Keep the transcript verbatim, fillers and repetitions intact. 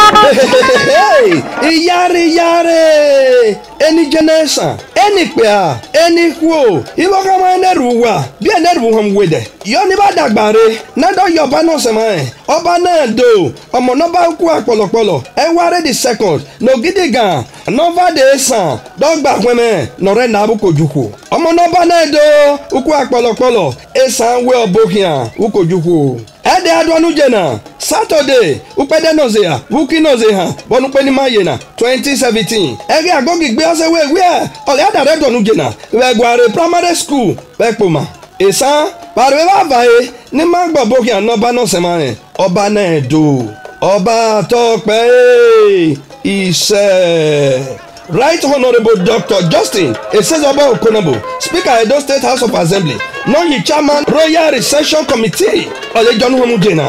Hey, iyare, iyare. Eni jena esan, eni kpia, eni khuo, ivbokhan mwa ne ru uwa, bie ne ru uhunmwu wede. Yọ ni bha dagba rre, na dọ yọ Ọba ne ọ sẹ mwa rẹn, Ọba ne Ẹdo, ọmọ ne ọ ba uku akpọlọkpọlọ, Ẹware the second, ne ogidigan, ne ọ va de esan, dọ gba khuẹmwẹ, ne ọ rre na vbe uko jukhuo. Ọmọ ne Ọba ne Ẹdo, uku akpọlọkpọlọ, esan wẹ ọbo khian, vbe uko jukhuo. Ẹdẹ a dua nu je na, Saturday, ukpẹdẹ ne ọ zehọ, vbe uki ne ọ zehọ, vbọ ne ukpe ni ma ye na, twenty seventeen. Ẹghe Agogi gbe ọ sẹ wẹ, wẹ, ọ lẹ a da rre dua nu je na, vbe Ẹguare Primary School, vbe Ẹkpoma. Esan, vbe a rre vbe a va ẹe, ne ima gbe ọbo khian ne Ọba ne ọ sẹ mwa rẹn, Ọba ne Ẹdo, Ọba tọ kpẹe, isẹ. Right Honourable Doctor Justin Esezobor Okonabo, Speaker Edo State House of Assembly, ne ọ yi Chairman Royal Reception Committee, ọ ye jọ nu uhunmwu je na.